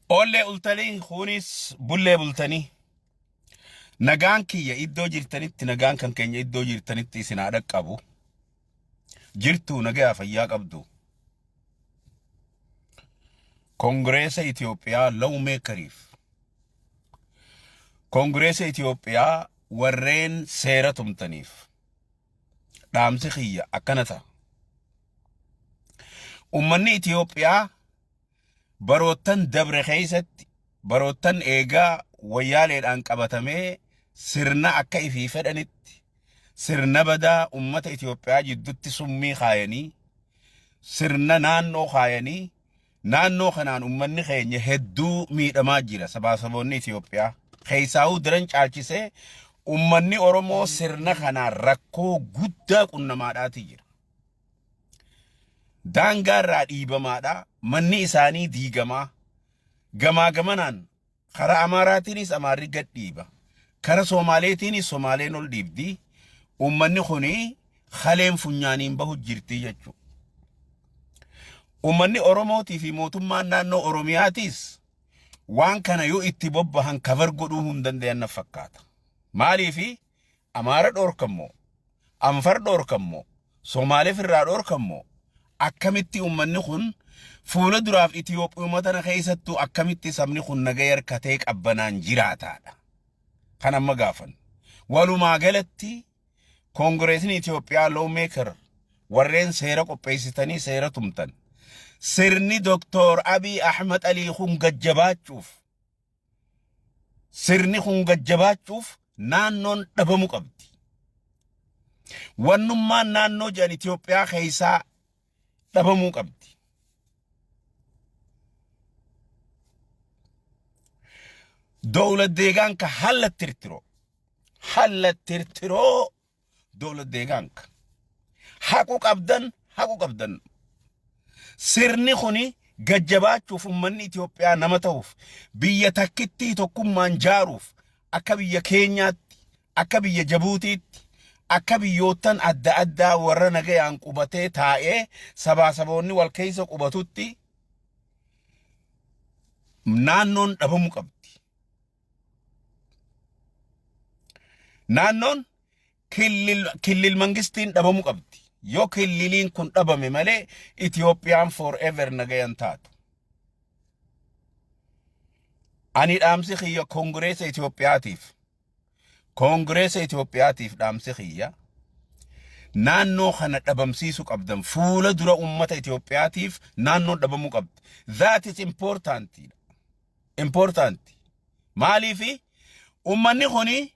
Oollee ultanii kunis bullee bultanii. Nagaan kiyya iddoo jirtanitti, nagaan kan keenya iddoo jirtanitti isin haa dhaqqabu. Jirtuu, nagaa fayyaa qabdu. Kongireesa Itoophiyaa lawmeekariif. Kongireesa Itoophiyaa warreen seera tumtaniif. Dhaamsi kiyya akkana ta'a. Uummanni Itoophiyaa baroottan dabre keessatti, baroottan eegaa wayyaaleedhaan qabatamee, sirna akka ifii fedhanitti sirna badaa ummata Itoophiyaa jiddutti summii kaayanii, sirna naannoo kaayanii, naannoo kanaan ummanni keenya hedduu miidhamaa jira. Sabaa saboonni Itoophiyaa keessaa'uu daran caalchisee ummanni Oromoo sirna kanaan rakkoo guddaa qunnamaadhaati jira. Daangaa irraa dhiibamaadha. Manni isaanii diigamaa. Gamaa gamanaan karaa Amaaraatiinis Amaarri gad dhiiba. Kara Soomaaleetiinis Somaaleen ol dhiibdi. Uummanni kuni kaleen funyaaniin bahu jirti jechuudha. Uummanni Oromootii fi mootummaan naannoo Oromiyaatiis waan kana yoo itti bobbahan cover godhuu hin danda'an na fakkaata. Maaliifi Amaara dhoorkammoo, Anfar dhoorkammoo, Somaaleef irraa dhoorkammoo, akkamitti uummanni kun fuula duraaf Itoophiyaa tana keessattuu akkamitti sabni kun nagaya harkatee qabbanaan jiraataadha? Kan amma gaafan. Walumaa galatti Koongireesni Itoophiyaa, lawmaker warreen seera qopheessitanii seera tumtan, sirni Doktor Abiy Ahmad Alii kun gajjabaachuuf, sirni kun gajjabaachuuf naannoon dhabamu qabdi. Wannummaan naannoo jedhan Itoophiyaa keessaa dhabamuu qabdi. Dowlad deegaanka halla tirtiroo, halla tirtiroo, dowlad deegaanka haqu qabdan, haqu qabdan. Sirni kuni gajjabaachuuf, ummanni Itoophiyaa nama ta'uuf, biyya takkittii tokkummaan jaaruuf, akka biyya Keenyaatti, akka biyya Jabuutiitti, akka biyyoottan adda addaa warra nagayaan qubatee taa'ee sabaa saboonni wal keessa qubatutti naannoon dhabamuu qabdi. Naannoon killil mangistiin dhabamuu qabdi. Yoo killiliin kun dhabame malee Itoophiyaan forever nagayan taatu. Ani dhaamsi kiyya Koongireesa Itoophiyaatiif. Koongireesa Itoophiyaatiif dhaamsi kiyya, naannoo kana dhabamsiisuu qabdan. Fuula dura uummata Itoophiyaatiif naannoon dhabamuu qabdi. That is important. Important. Maaliifi uummanni kuni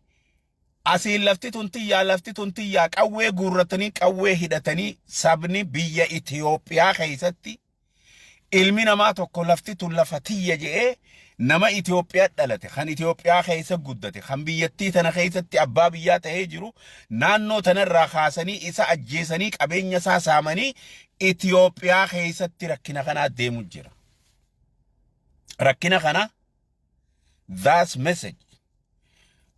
asiin lafti tun tiyyaa, lafti tun tiyyaa, qawwee guurratanii, qawwee hidhatanii, sabni biyya Itoophiyaa keessatti ilmi namaa tokko lafti tun lafa tiyya je'ee, nama Itoophiyaa dhalate, kan Itoophiyaa keessa guddate, kan biyyattii tana keessatti abbaa biyyaa ta'ee jiru, naannoo tanarraa kaasanii isa ajjeesanii qabeenya isaa saamanii, Itoophiyaa keessatti rakkina kanaa deemu jira. Rakkina kana, that's message.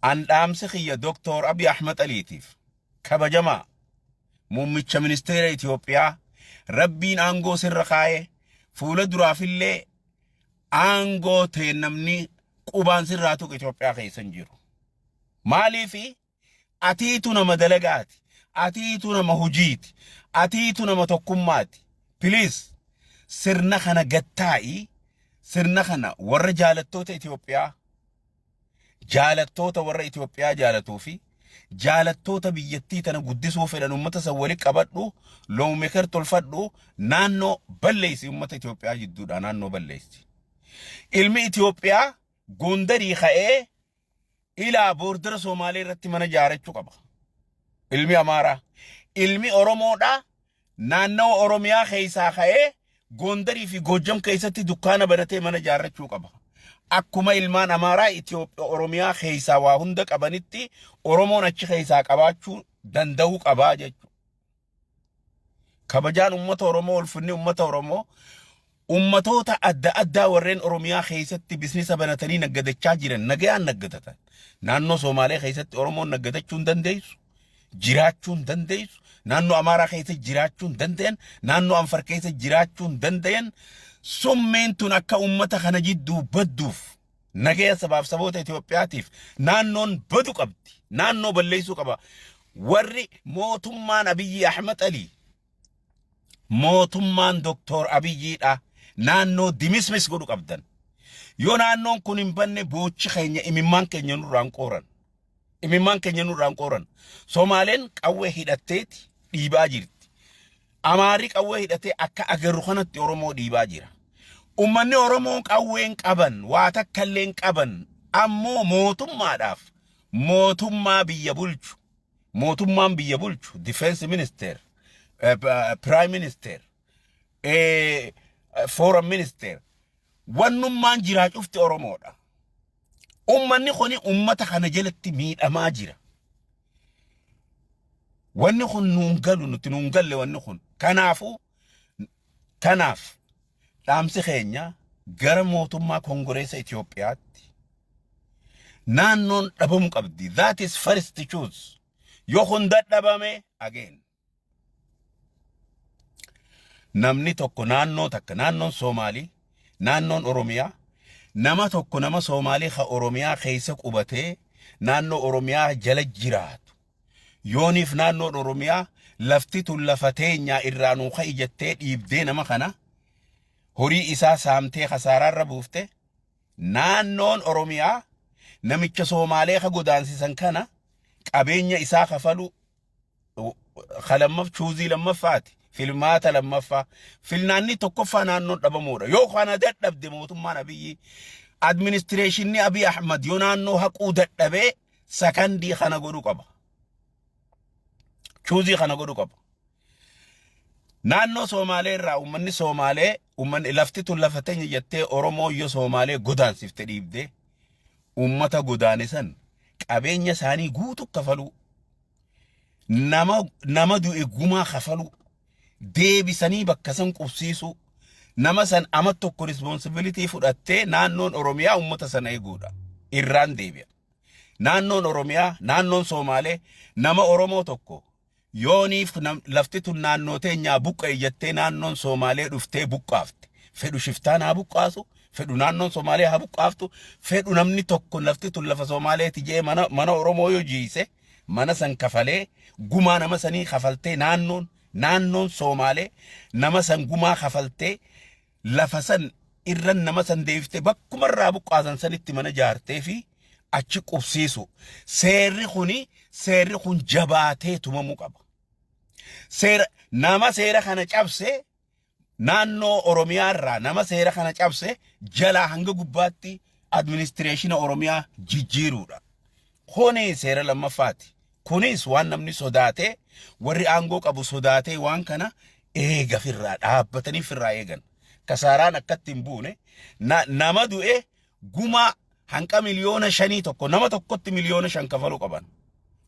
An dhaamsi kiyya Dr. Abiy Ahmed Aliitiif, kabajamaa muummicha ministeera Itoophiyaa, Rabbiin aangoo sirra kaa'ee fuula duraafillee aangoo ta'e namni qubaan sirraa tuqe Itoophiyaa keessa hin jiru. Maaliifi atiitu nama dalagaati, atiitu nama hojiiti, atiitu nama tokkummaati. Please, sirna kana gattaa'i, sirna kana warra jaalattoota Itoophiyaa, jaalattoota warra Itoophiyaa jaalatuu fi jaalattoota biyyattii tana guddisuu fedhan, uummata san wali qabadhu, lawmaker tolfadhu, naannoo balleessi, uummata Itoophiyaa jidduudha naannoo balleessi. Ilmi Itoophiyaa Gondarii ka'ee ilaa border Somaalee irratti mana ijaarachuu qaba. Ilmi Amaaraa. Ilmi Oromoodhaa naannawa Oromiyaa keessaa ka'ee Gondarii fi Goojjam keessatti dukkaana banatee mana ijaarrachuu qaba. Akkuma ilmaan Amaaraa Itoophiyaa Oromiyaa keessaa waa hunda qabanitti Oromoon achi keessaa qabaachuu danda'uu qabaa jechuudha. Kabajaan uummata Oromoo, ulfinni uummata Oromoo, ummatoota adda addaa warreen Oromiyaa keessatti business banatanii naggadachaa jiran nagayaan naggadatan. Naannoo Somaalee keessatti Oromoon naggadachuu hin dandeessu. Jiraachuu hin dandeessu. Naannoo Amaaraa keessa jiraachuu hin danda'an. Naannoo Anfar keessa jiraachuu hin danda'an. Summeen tun akka ummata kana jidduu badduuf, nagaya sabaaf saboota Itoophiyaatiif naannoon badu qabdi. Naannoo balleessuu qaba. Warri mootummaan Abiyyi Ahmad Alii, mootummaan Doktor Abiyyiidha, naannoo dimismis godhu qabdan. Yoo naannoon kun hin banne, boochi keenya, imimmaan keenya nurraan qooran. Imimmaan keenya nurraan qooran. Somaaleen qawwee hidhatteeti dhiibaa jirti. Amaarri qawwee hidhatee akka agarru kanatti Oromoo dhiibaa jira. Uummanni Oromoo qawween qaban, waa takka illee hin qaban, ammoo mootummaadhaaf, mootummaa biyya bulchu, mootummaan biyya bulchu, defense minister, prime minister, foreign minister, wannummaan jiraa cufti Oromoodha. Uummanni kuni uummata kana jalatti miidhamaa jira. Wanni kun nuun galu, nuti nuun galle wanni kun. Kanaafuu, kanaaf dhaamsi keenya gara mootummaa Kongoreessa Itoophiyaatti, naannoon dhabamu qabdi. That is first choose. Yoo kun dadhabame, again. Namni tokko naannoo takka, naannoon Soomaalii, naannoon Oromiyaa, nama tokko, nama Soomaalii ka Oromiyaa keessa qubatee naannoo Oromiyaa jala jiraatu. Yooniif naannoon Oromiyaa lafti tun lafa teenyaa irraa nuu ka'i jettee dhiibdee, nama kana horii isaa saamtee kasaaraarra buufte, naannoon Oromiyaa namicha Soomaalee ka godaansisan kana qabeenya isaa kafalu choose lammaffaati. Filmaata lammaffaa. Filnaanni tokkoffaa naannoon dhabamuudha. Yoo kana dadhabde, mootummaan Abiyyi, administration Abiy Ahmad yoo naannoo haquu dadhabee, second kana godhuu qaba. Choose kana godhuu qaba. Naannoo Soomaalee irraa uummanni Soomaalee, uummanni lafti tun lafa teenya jettee Oromoo yoo Soomaalee godaansifte, dhiibdee, uummata godaane san qabeenya isaanii guutuu kafaluu, nama du'e gumaa kafaluu, deebisanii bakka san qubsiisuu, nama san ama tokko responsibility fudhattee naannoon Oromiyaa uummata sana eeguudha. Irraan deebi'a. Naannoon Oromiyaa, naannoon Soomaalee nama Oromoo tokko yooniif lafti tun naannoo teenyaa buqqa'e jettee naannoon Soomaalee dhuftee buqqaafte. Fedhu shiftaan haa buqqaasu, fedhu naannoon Soomaalee haa buqqaaftu, fedhu namni tokko lafti tun lafa Soomaaleeti jee mana Oromoo yoo jiise, mana san kafalee, gumaa nama sanii kafaltee, naannoon Soomaalee nama san gumaa kafaltee, lafa san irran nama san deebiftee bakkuma irraa buqqaasan sanitti mana jaartee fi achi qubsiisu. Seerri kun jabaatee tumamuu qaba. Seera nama seera kana cabse, naannoo Oromiyaa irraa nama seera kana cabse jalaa hanga gubbaatti administration Oromiyaa jijjiiruudha. Kuni seera lammaffaati. Kunis waan namni sodaatee, warri aangoo qabu sodaatee, waan kana eega firraa dhaabbatanii firraa eegan. Kasaaraan akkatti hin buune, nama du'e gumaa hanqa 5 miliyoona tokko, nama tokkotti 5 miliyoona kafaluu qaban.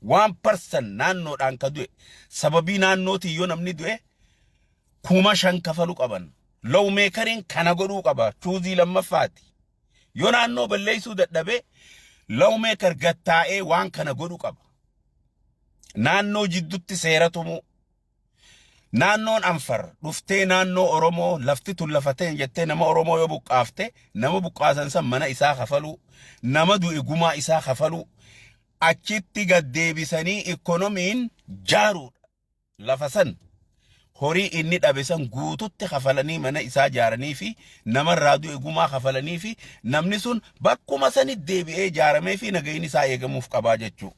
Waan person naannoodhaan ka du'e, sababii naannootiin yoo namni du'e, 5,000 kafaluu qaban. Lawmakeriin kana godhuu qaba. Choose lammaffaati. Yoo naannoo balleessuu dadhabee, lawmaker gattaa'ee waan kana godhuu qaba. Naannoo jidduutti seera tumuu. Naannoon Anfar dhuftee naannoo Oromoo lafti tun lafa ta'e jettee nama Oromoo yoo buqqaafte, nama buqqaasan san mana isaa kafaluu, nama du'e gumaa isaa kafaluu, achitti gad deebisanii ikonomiin jaaruudha. Lafa san horii inni dhabe san guututti kafalanii, mana isaa jaaranii fi namarraa du'e gumaa kafalanii fi namni sun bakkuma sanitti deebi'ee jaaramee fi nagayni isaa eegamuuf qabaa jechuu.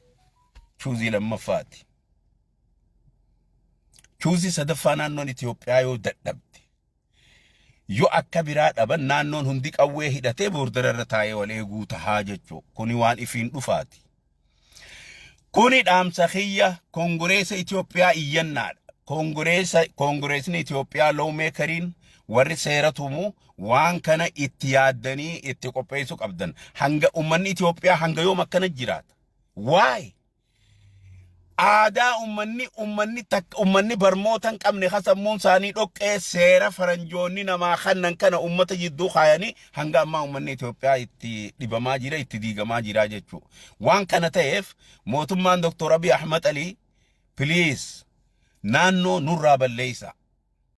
Choose lammaffaati. Choose sadaffaa, naannoon Itoophiyaa yoo dadhabde, yoo akka biraa dhaban, naannoon hundi qawwee hidhatee border irra taa'ee wal eeguu tahaa jechuu. Kuni waan ifiin dhufaati. Kuni dhaamsa kiyya Kongoreesa Itoophiyaa iyyannaadha. Kongoreesni Itoophiyaa, lawmakeriin, warri seera tumu waan kana itti yaaddanii itti qopheessuu qabdan. Hanga uummanni Itoophiyaa hanga yoom akkana jiraata? Waay! Aadaa ummanni takka, ummanni barmoota hin qabne, ka sammuun isaanii dhoqqee, seera faranjoonni namaa kannan kana ummata jidduu kaayanii hanga ammaa ummanni Itoophiyaa itti dhibamaa jira, itti diigamaa jira jechuudha. Waan kana ta'eef mootummaan Dr. Abiy Ahmad Ali, please, naannoo nurraa balleessa.